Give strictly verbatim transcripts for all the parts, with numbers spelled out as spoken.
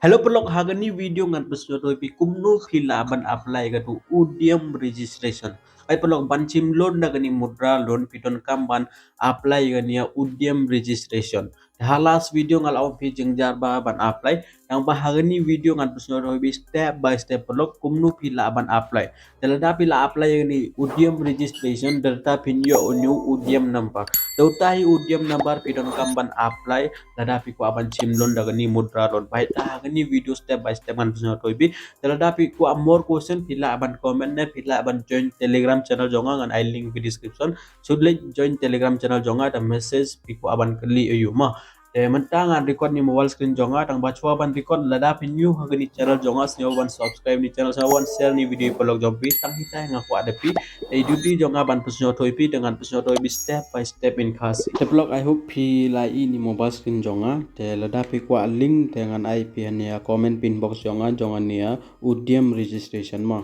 Hello paralok, ha kani video ngan pynsngew ïa phi kumno phi lah ban apply ïa ka tu Udyam registration. Ai paralok, ban shim loan da kani Mudra loan phi donkam ban apply ïa kani Udyam registration. Ha last video nga la ong phi jingjar ba ban apply. Tang ba ha kani video ngan pynsngew ïa phi step by step paralok kumno phi lah ban apply. Te lada phi la apply ïa kani Udyam registration, te lada phin ïoh uni u Udyam number. Te uta hi Udyam number phi donkam ban apply lada phi kwah ban shim loan da kani Mudra loan. Bad ha kani video step by step ngan pynsngew ïa phi. Te lada phi kwah more question phi lah ban comment ne phi lah ban join Telegram channel jong nga, ngan ai link ha description. Shu leit join Telegram channel jong nga, te message phi kwah ban kylli ïa u ma. Te mynta ngan record ïa ni mobile screen jong nga, tang ba shuwa ban record lada phi new ha kani channel jong nga, sngewbha ban subscribe ïa ni channel, sngewbha ban share ïa ni video paralok jong phi, tang hitai nga kwah da phi. Te duty jong nga ban pynsngew ïa phi, te ngan pynsngew ïa phi step by step in Khasi. Te paralok, I hope phi la ïohi ïa ni mobile screen jong nga. Te lada phi kwah link te ngan ai phi ha ni comment pin box jong nga, jong nga ni ïa Udyam registration ma.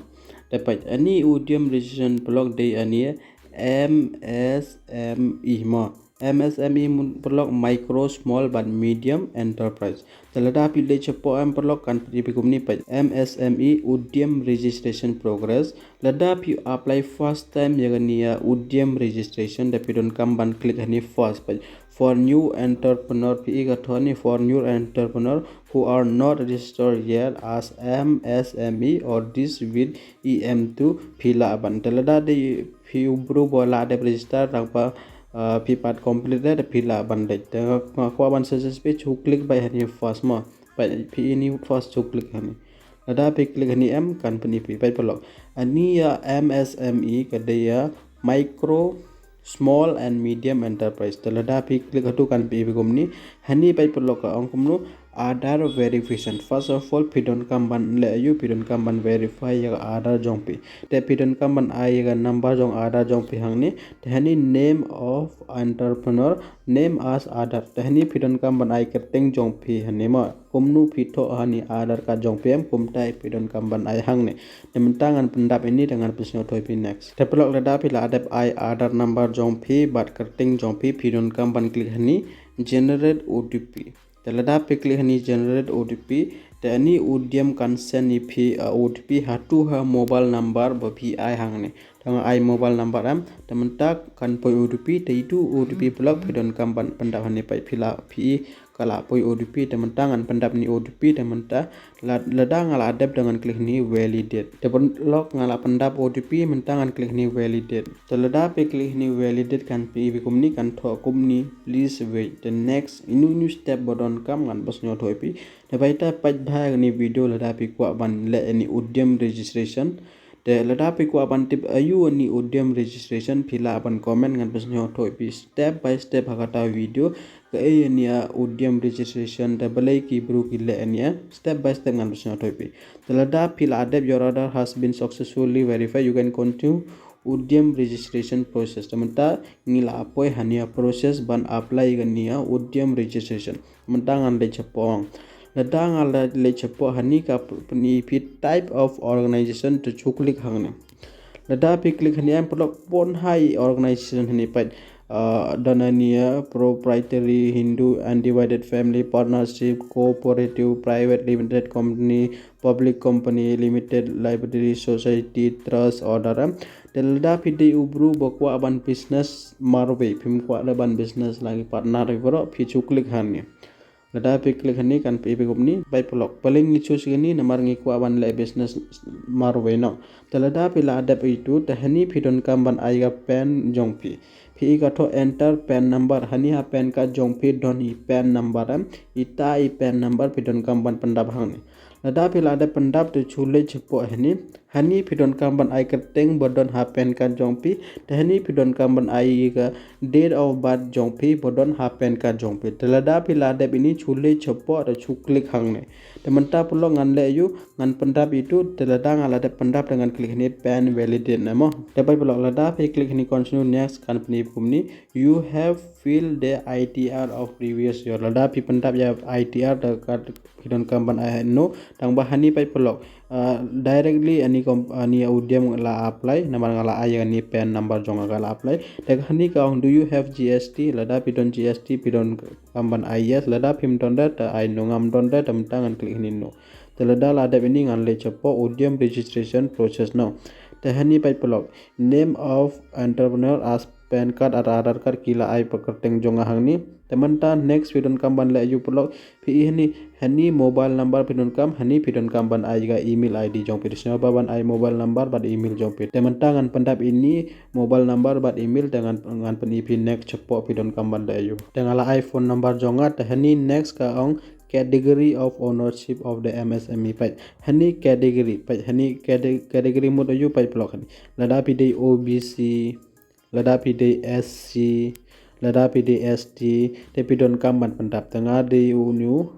Te peit, ani Udyam registration paralok dei ani M S M E ma. M S M E mun paralok micro, small bad medium enterprise. Te lada phi leit shapoh em paralok kan pyni phi kumne peit M S M E Udyam registration progress. Lada phi apply first time ïa kani ïa Udyam registration te phi donkam ban click hani first peit. For new entrepreneur phi i ka thoh ni for new entrepreneur who are not registered yet as M S M E or this with E M two phi lah ban. Te lada dei phi u bru ba la dep register tang ba uh, phi pat complete te phi lah ban dei. Te nga kwah ban suggest phi shu click beit hani first ma. Peit phi ini first shu click hani. Lada phi click hani em kan pyni phi peit paralok. Ani ïa M S M E ka dei ïa micro, small and medium enterprise. Te lada phi click hatu kan pyni phi kumne. Hani peit paralok ka ong kumno Aadhaar verification. First of all phi donkam ban leh ïa u, phi donkam ban verify ïa ka Aadhaar jong phi. Te phi donkam ban ai ïa ka number jong Aadhaar jong phi hangne. Te hani name of entrepreneur, name as Aadhaar. Te hani phi donkam ban ai kyrteng jong phi hani ma. Kumno phi thoh hani Aadhaar card jong phi em, kumta phi donkam ban ai hangne. Te mynta ngan pyndap ini te ngan pynsngew ïa phi next. Te paralok lada phi la dep ai Aadhaar number jong phi bad kyrteng jong phi, phi donkam ban click hani generate O T P. Te lada phi click hani generate O T P, te ani Udyam kan send ïa phi uh, O T P hatu ha mobile number ba phi ai hangne. Te nga ai mobile number em, te mynta kan poi O T P, te itu O T P paralok phi donkam ban pyndap hani peit phi la phi i ka la poi O T P, te mynta ngan pyndap ni O T P, te mynta la- lada nga la dep te ngan click ni validate. Te paralok nga la pyndap O T P, mynta ngan click ni validate. Te lada phi click ni validate kan pyni phi kumne kan thoh kumne please wait. Te next ino ino step ba donkam ngan pynsngew ïa phi. Te bad ita peit bha ïa kani video lada phi kwah ban leh ïa ni Udyam registration. Te lada phi kwah ban tip aïu ani Udyam registration phi lah ban comment ngan pynsngew ïa phi step by step ha kata video. Kaei ani ïa Udyam registration te balei ki bru ki leh ani ïa step by step ngan pynsngew ïa phi. Te lada phi la dep your Aadhaar has been successfully verified, you can continue Udyam registration process. Te mynta ngi la poi hani ïa process ban apply ïa kani ïa Udyam registration. Mynta ngan leit shapoh. Lada nga la leit shapoh hani ka pyni phi type of organization, te shu click hangne. Lada phi click hani em paralok bun hi organization hani peit. Uh, don ani ïa proprietary, Hindu, undivided family, partnership, cooperative, private, limited company, public company, limited liability, society, trust, order em. Te lada phi dei u bru ba kwah ban business marwei, phim kwah da ban business la ki partner ïa baroh, phi shu click hani. Lada phi click hani kan pyni phi kumne, bad paralok balei ngi choose kani namar ngi kwah ban leh business marwei noh. Te lada phi la dep itu, te hani phi donkam ban ai ka PAN jong phi. Phi i ka thoh enter PAN number, hani ha PAN card jong phi don i PAN number em, ita i PAN number phi donkam ban pyndap hangne. Lada phi la dep pyndap te shu leit shapoh hani. Hani phi donkam ban ai kyrteng ba don ha PAN card jong phi. Te hani phi donkam ban ai ka date of birth jong phi ba don ha PAN card jong phi. Te lada phi la dep ini shu leit shapoh te shu click hangne. Te mynta paralok ngan leh ïa u, ngan pyndap itu, te lada nga la dep pyndap te ngan click hani PAN validate ne mo. Te bad paralok lada phi click hani continue next kan pyni kumne. You have filled the I T R of previous year. Lada phi pyndap ïa I T R te ka phi donkam ban ai no, tang ba hani bad paralok. Uh, directly ani Kom ani Udyam la apply namar nga la ai ïa kane PAN number jong nga, ka la apply. Te hangne ka ong, do you have G S T? Lada phi don G S T phi donkam ban ai yes, lada phim don de te ai no, ngam don de, te mynta ngan click hangne no. Te lada la dep ine ngan leit shapoh Udyam registration process now. Te hangne peit paralok, name of entrepreneur as PAN card ar Aadhaar card ki la ai ha ka kyrteng jong nga hangne. Te mynta next phi donkam ban leh aïu paralok, phi i hangne, hangne mobile number phi donkam, hangne phi donkam ban ai ka email I D jong phi. Te sngewbha ban ai mobile number bad email jong phi. Te mynta ngan pyndap ine mobile number bad email, te ngan, ngan pyni phi next shapoh phi donkam ban leh aïu. Te nga la ai phone number jong nga. Te hangne next ka ong category of ownership of the M S M E, peit. Hangne category, peit, hangne cate-, category mut aïu, peit paralok hangne. Lada phi dei O B C, lada phi dei S C, lada phi dei S T, te phi donkam ban pyndap. Te nga dei une u,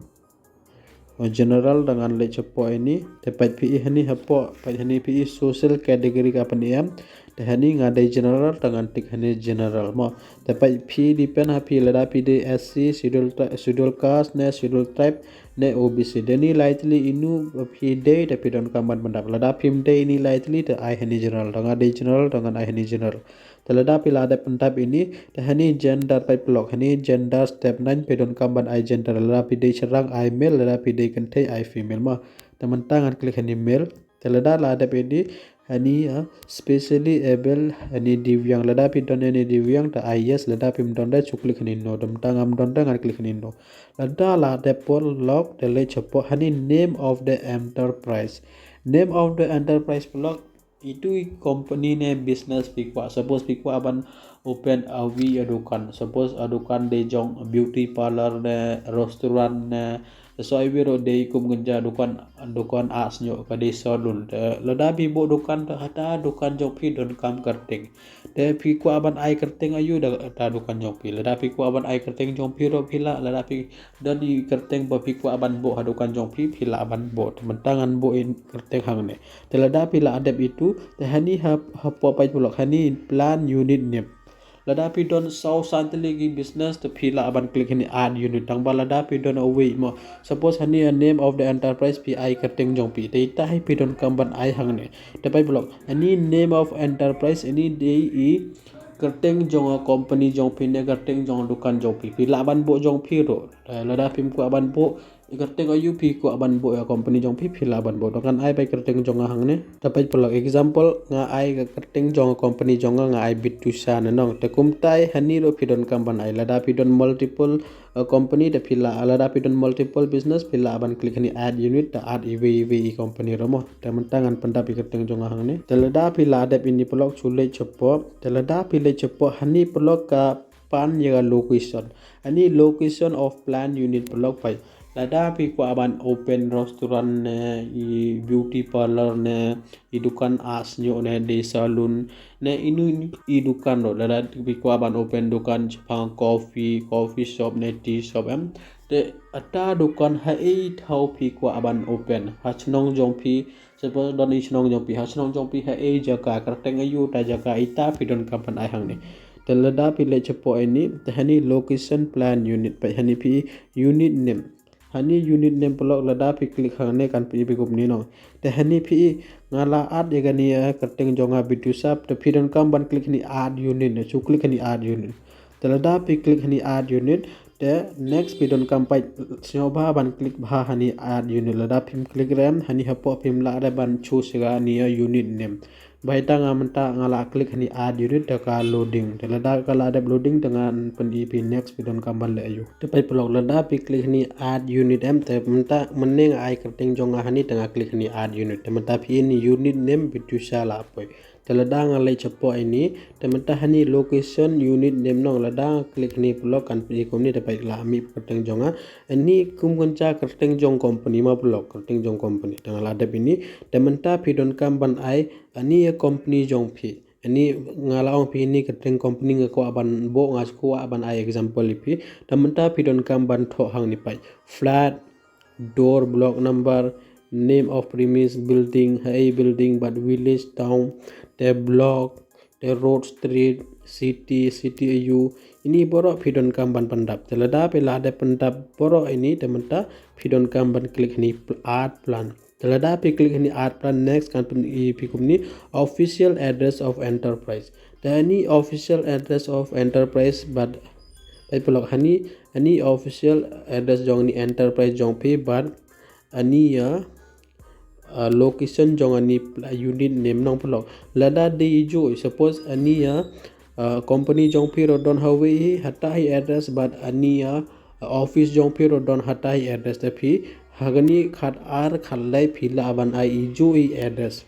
o, general, te ngan leit shapoh ine. Te peit phi i hangne hapoh, peit hangne phi i social category ka pyni em. Te hangne nga dei general, te ngan tick hangne general mo. Te peit phi depend ha phi, lada phi dei S C, schedule tri-, schedule caste ne schedule tribe ne O B C. Te ine lai tylli inu phi dei te phi donkam ban pyndap. Lada phim dei ine lai tylli te ai hangne general. Te nga dei general, te ngan ai hangne general. Te lada phi la dep pyndap ine, te hangne gender, peit paralok, hangne gender step nine phi donkam ban ai gender. Lada phi dei shynrang ai male, lada phi dei kynthei ai female mo. Te mynta ngan click hangne male. Te lada la dep ine, hangne, ah, specially able, hangne divyang. Lada phi don hangne divyang te ai yes, lada phim don de shu click hangne no. Te mynta ngam don de, ngan click hangne no. Lada la dep paralok, te leit shapoh hangne name of the enterprise. Name of the enterprise paralok, itu i company ne business phi kwah. Suppose phi kwah ban open a wi a dukan. Suppose a dukan dei jong beauty parlor ne, restaurant ne, so i wi ruh dei kum kynja dukan, dukan ah sñiuh, ka dei salon. Te lada phi buh dukan te hata dukan jong phi donkam kyrteng. Te phi kwah ban ai kyrteng aïu da ta dukan jong phi. Lada phi kwah ban ai kyrteng jong phi ruh phi lah, lada phi don i kyrteng ba phi kwah ban buh ha dukan jong phi, phi lah ban buh. Te mynta ngan buh i kyrteng hangne. Te lada phi la dep itu, te hangne ha, hapoh peit paralok, hangne plan unit name. Lada phi don saw san tylli ki business te phi lah ban click hangne add unit, tang ba lada phi don a wi mo. Suppose hangne a name of the enterprise phi ai kyrteng jong phi. Te ita hi phi donkam ban ai hangne. Te peit paralok, hangne name of enterprise, hangne dei i kyrteng jong a company jong phi ne kyrteng jong a dukan jong phi. Phi lah ban buh jong phi ruh. Te lada phim kwah ban buh i kyrteng aïu phi kwah ban buh ïa company jong phi, phi lah ban buh. Te ngan ai pat kyrteng jong nga hangne. Te peit paralok, example, nga ai ka kyrteng jong a company jong nga, nga ai Bitusa ne nong. Te kumta hangne ruh phi donkam ban ai. Lada phi don multiple, eh, company te phi lah, lada phi don multiple business phi lah ban click hangne add unit, te add iwei iwei i company ruh mo. Te mynta ngan pyndap i kyrteng jong nga hangne. Te lada phi la dep ine paralok shu leit shapoh. Te lada phi leit shapoh hangne paralok ka pan ïa ka location. Hangne location of plan unit paralok peit. Lada phi kwah ban open restaurant ne, i beauty parlor ne, i dukan ah sñiuh ne, day salon ne, inu inu i dukan ruh. Lada phi kwah ban open dukan shaphang coffee, coffee shop ne, tea shop em. Te ata dukan ha i thaw phi kwah ban open. Ha chnong jong phi, suppose don i chnong jong phi, ha chnong jong phi ha i jaka, kyrteng aïu ta jaka, ita phi donkam ban ai hangne. Te lada phi leit shapoh ine, te hangne location plan unit, peit hangne phi i unit name. Hangne unit name paralok lada phi click hangne kan phi i phi kumne nong. Te hangne phi i nga la add ïa kane, eh, kyrteng jong nga Bitusa, te phi donkam ban click hangne add unit ne, shu click hangne add unit. Te lada phi click hangne add unit, te next phi donkam pat sngewbha ban click bha hangne add unit. Lada phim click rem, hangne hapoh phim lah re ban choose ïa kane ïa unit name. Ba ita nga mynta nga la click hangne add unit, te ka loading. Te lada ka la dep loading te ngan pyni phi next phi donkam ban leh aïu. Te peit paralok lada phi click hangne add unit em, te mynta mynne nga ai kyrteng jong nga hangne te nga click hangne add unit. Te mynta phi i hangne unit name Bitusa la poi. Te lada nga leit shapoh ine, te mynta hangne location unit name nong, lada nga click hangne paralok kan phi i kumne, te peit la mih kyrteng jong nga. Hangne kum kynja kyrteng jong company mo paralok, kyrteng jong company. Te nga la dep ine, te mynta phi donkam ban ai hangne ïa company jong phi. Hangne nga la ong phi hangne kyrteng company nga kwah ban buh, nga kwah ban ai example ïa phi. Te mynta phi donkam ban thoh hangne peit. Flat, door, block number, name of premise, building, ha i building bad village, town, te block, te road, street, city, city aïu. Ine baroh phi donkam ban pyndap. Te lada phi la dep pyndap baroh ine, te mynta phi donkam ban click hangne pl-, add plan. Te lada phi click hani add plan, next kan pyni phi kumne, official address of enterprise. Te hani official address of enterprise bad, peit paralok, hani, hani official address jong ni enterprise jong phi bad hani ïa, uh, location jong ani pla-, unit name nong paralok. Lada dei ijui, suppose ani ïa, uh, company jong phi ruh don hawei hi, hata hi address bad ani ïa, uh, office jong phi ruh don hata hi address, te phi ha kani khat ar khat lai phi lah ban ai ijui address.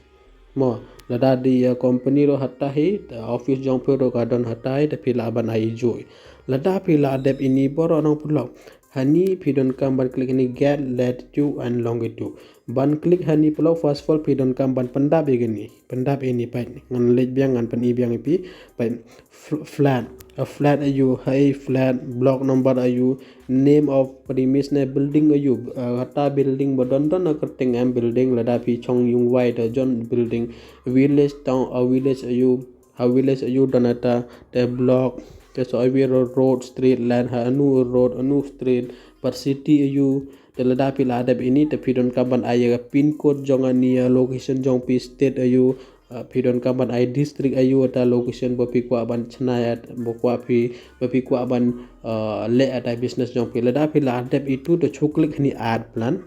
Mo, lada dei ïa company ruh hata hi, te office jong phi ruh ka don hata hi, te phi lah ban ai ijui. Lada phi la dep ini baroh nong paralok, hani phi donkam ban click hani get latitude and longitude. Ban click hani paralok, first of all phi donkam ban pyndap ïa kani. Pyndap ïa ini, peit. Ngan leit biang, ngan pyni biang ïa phi. Peit. Fl-, flat. A flat aiu, ha ei flat, block number aiu, name of premise ne building aiu, uh, hata building ba don, don na kyrteng em building, lada phi chong ïung wai da jon building, village, town, a village aiu, ha village aiu don hata, te block, te sa iwi ro-, road, street, lane, ha anu road, anu street, par city aiu, te lada phi la dep ini, te phi donkam ban ai ïa ka pin code jong ani ïa location jong phi, state aiu, uh, phi donkam ban ai district aiu, ata location ba phi kwah ban chna ïa, ba kwah phi, ba phi kwah ban, uh, leh ata business jong phi. Lada phi la dep itu, te shu click hani add plan.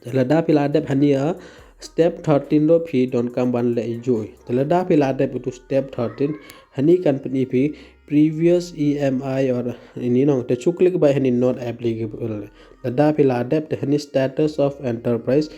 Te lada phi la dep hani ïa step thirteen ruh phi donkam ban leh ijui. Te lada phi la dep itu step thirteen, hani kan pyni phi previous E M I or ini nong. Te shu click bai hani not applicable. Lada phi la dep, te hani status of enterprise,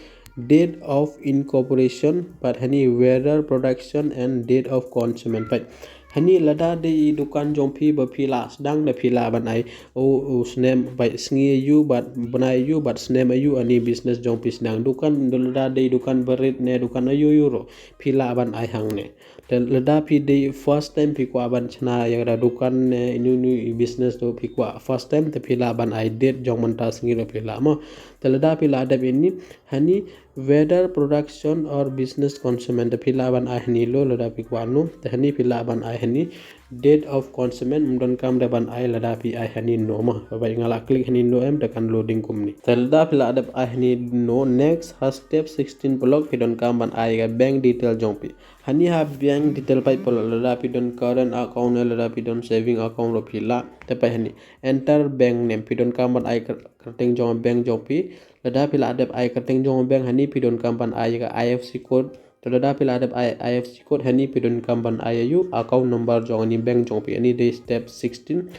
date of incorporation, bad hani whether production and date of commencement. Peit. Hani lada dei i dukan jong phi ba phi la sdang, te phi lah ban ai u, u snem, bai sngi aiu bad bnai aiu bad snem aiu ani business jong phi sdang. Dukan, lada dei dukan barit ne dukan aiu aiu ruh, phi lah ban ai hangne. Te lada phi dei first time phi kwah ban chna ïa ka dukan ne inu inu i business ruh phi kwah first time, te phi lah ban ai date jong mynta sngi ruh phi lah, mo. Te lada phi la dep ini, hani whether production or business commencement, te phi lah ban ai hani lo, lada phi kwah no, te hani phi lah ban ai hani date of commencement, ym donkam de ban ai lada phi ai hani no, mo. Ba nga la click hani no em, te kan loading kumne. Te lada phi la dep ai hani no, next ha step sixteen paralok phi donkam ban ai ka bank detail jong phi. Hani ha bank detail, peit paralok, lada phi don current account ne lada phi don saving account ruh phi lah. Te peit hani enter bank name, phi donkam ban ai kyr-, kyrteng jong bank jong phi. Lada phi la dep ai kyrteng jong bank, hani phi donkam ban ai ka I F S C code. Te lada phi la dep ai I F S C code, hani phi donkam ban ai aiu account number jong ani bank jong phi. Ani dei step sixteen.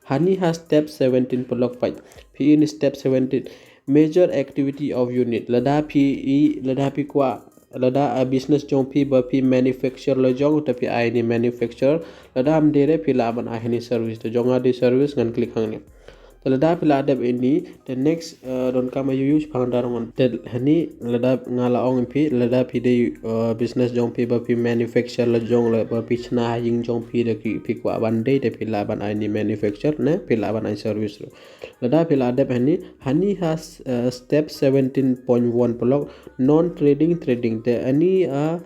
Hani ha step seventeen paralok, peit. Phi ini step seventeen. Major activity of unit. Lada phi i, lada phi kwah, lada a business jong phi ba phi manufacture la jong, te phi ai ni manufacture. Lada ym dei re phi lah ban ai hani service. Te jong nga dei service, ngan click hangne. Te lada phi la dep ini, te next, uh, donkam aiu aiu shaphang da ngan. Te hani lada nga la ong phi, lada phi dei, uh, business jong phi ba phi manufacture la jong, la ba phi chna ha ïing jong phi, da ki phi kwah ban dei, te phi lah ban ai ni manufacture ne phi lah ban ai service ruh. Lada phi la dep hani, hani ha s-, uh, step seventeen point one paralok, non trading, trading. Te ani, uh,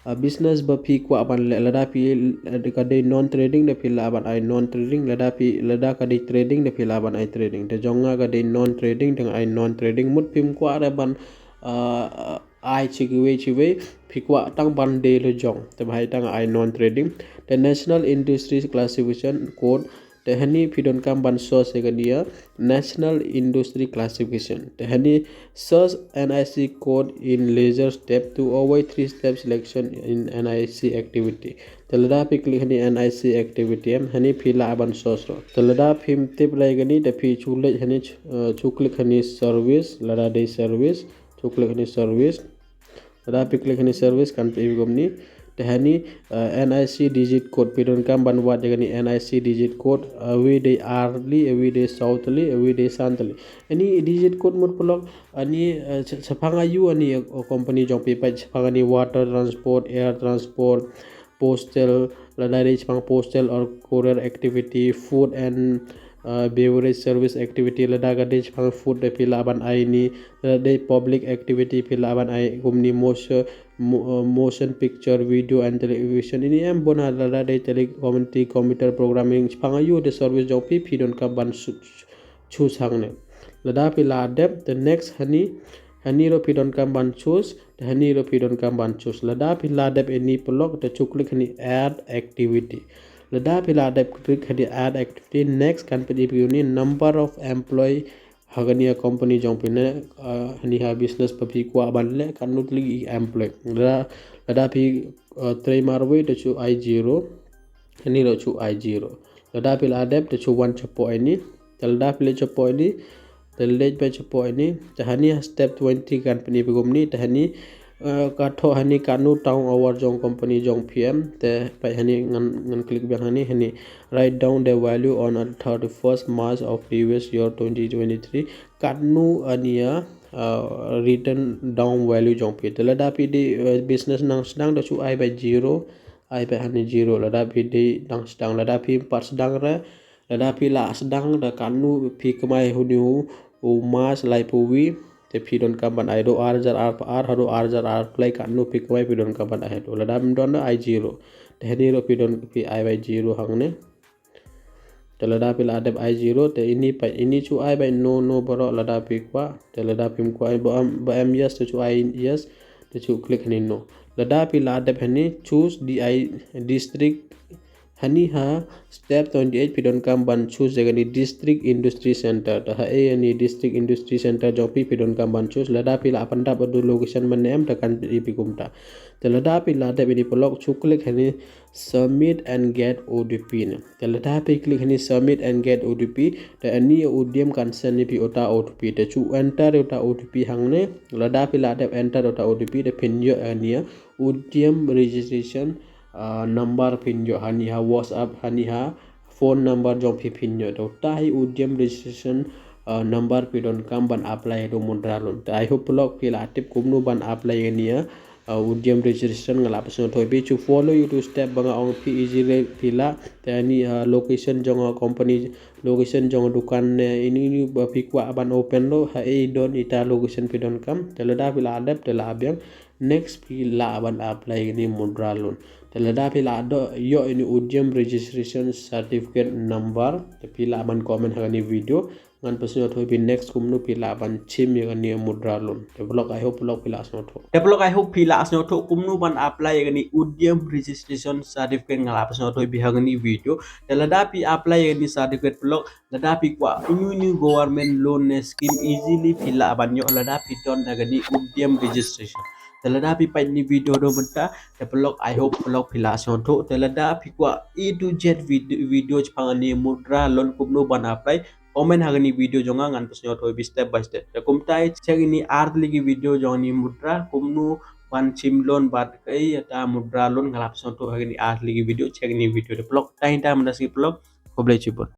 uh, business ba phi kwah ban leh, lada phi, uh, ka dei non trading, te phi lah ban ai non trading, lada phi, lada ka dei trading, te phi lah ban ai trading. Te jong nga ka dei non trading, te nga ai non trading. Mut phim kwah re ban, uh, ai chiwei chiwei, phi kwah tang ban dei la jong, te bha tang ai non trading. Te National Industry Classification Code, te hani phi donkam ban search ïa kani ïa National Industry Classification. Te hani search N I C code in laser step to avoid three step selection in N I C activity. Te lada phi click hani N I C activity em, hani phi lah ban search ruh. Te lada phim tip re ïa kani, te phi shu leit hani, uh, shu click hani service, lada dei service, shu click hani service. Lada phi click hani service kan phi kumne. Te hani, uh, N I C digit code, phi donkam ban wad ïa kani N I C digit code, uh, iwi dei artylli, iwi dei sawtylli, iwi dei santylli. Ani digit code mut paralok, ani, uh, sh-, shaphang aiu ani, uh, company jong phi, peit shaphang ani water transport, air transport, postal, lada dei shaphang postal or courier activity, food and, uh, beverage service activity, lada ka dei shaphang food te phi lah ban ai ni, lada dei public activity phi lah ban ai kumne motion, mo-, uh, motion picture, video and television. Ini em bun ha, lada dei telecommunity, computer programming, shaphang aiu de service jong phi, phi donkam ban su-, su-, choose hangne. Lada phi la dep, te next hani, Hani ruh phi donkam ban choose, te hani ruh phi donkam ban choose. Lada phi la dep ini paralok te chu click hani add activity. Lada phi la dep click hani add activity, next kan pyni phi uni number of employee ha kani ka company jong phi ne, uh, hani ha business ba phi kwah ban leh katno tylli ki employee. Lada, lada phi, uh, trei marwei te chu ai zero, hani ruh chu ai zero. Lada phi la dep te chu wan chapoh ini, te lada phi leit chapoh ini, te leit ba chapoh ini, te hani ha step twenty kan pyni phi kumni, te hani, uh, ka thoh hani katno turnover jong company jong phi em, te peit hani ngan, ngan click biang hani, hani write down the value on a thirty-first March of previous year twenty twenty-three, katno ani ya, uh, written down value jong phi. Te lada phi dei, uh, business nang sdang te chu ai ba zero, ai ba hani zero, lada phi dei nang sdang, lada phi pat sdang re, lada phi la sdang te katno phi kamai huni u, u March laiphew wi, te phi donkam ban ai haduh ar hajar arphew ar, haduh ar hajar arphew lai katno phi kamai phi donkam ban ai haduh. Lada phim don ai zero. Te hani ruh phi don phi ai ba zero hangne. Te lada phi la dep ai zero, te ini peit ini chu ai ba no, no baroh lada phi kwah, te lada phim kwah ba em, ba em yes, te chu ai yes, te chu click hani no. Lada phi la dep hani choose D I district, hani ha step twenty-eight phi donkam ban choose ïa kani district industry center. Te ha e yani district industry center jong phi phi donkam ban choose. Lada phi la pyndap haduh location mynne em te kan pyni phi kumta. Te lada phi la dep ini paralok chu click hani submit and get O T P ne. Te lada phi click hani submit and get O T P, te ani Udyam kan send ïa phi uta O T P, te chu enter uta O T P hangne. Lada phi la dep enter uta O T P te phin ïoh ani Udyam registration, uh, number phin ïoh hani ha WhatsApp, hani ha phone number jong phi phin ïoh. Te uta hi Udyam registration, uh, number phi donkam ban apply haduh Mudra loan. Te I hope paralok phi la tip kumno ban apply ïa kani, uh, Udyam registration. Nga la pynsngewthuh ïa phi, chu follow ïa u step ba nga ong phi, easy re phi lah. Te ani, uh, location jong, uh, company, location jong dukan ne ini, ini ba phi kwah ban open ruh, ha e don ita location phi donkam. Te lada phi la dep te la biang. Next phi lah ban apply ïa kani Mudra loan. Te lada phi la dep ïoh ini Udyam registration certificate number, te phi lah ban comment ha kani video. Ngan pynsngewthuh ïa phi next kumno phi lah ban shim ïa kani Mudra loan. Te paralok, I hope paralok phi la sngewthuh. Te paralok, I hope phi la sngewthuh kumno ban apply ïa kani Udyam registration certificate, nga la pynsngewthuh ïa phi ha kani video. Te lada phi apply ïa kani certificate paralok, lada phi kwah uni uni government loan ne scheme, easily phi lah ban ïoh lada phi don ïa kani Udyam registration. Te lada phi peit ïa kani video haduh mynta, te paralok, I hope paralok phi la sngewthuh. Te lada phi kwah A to Z video, video shaphang kani Mudra loan kumno ban apply, comment ha kani video jong nga, ngan pynsngewthuh ïa phi step by step. Te kumta check ïa kini ar tylli ki video jong kani Mudra, kumno ban shim loan bad kaei kata Mudra loan, nga la pynsngewthuh ha kini ar tylli ki video, check ïa kini video. Te paralok, tang ita mynta sngi paralok, khublei shibun.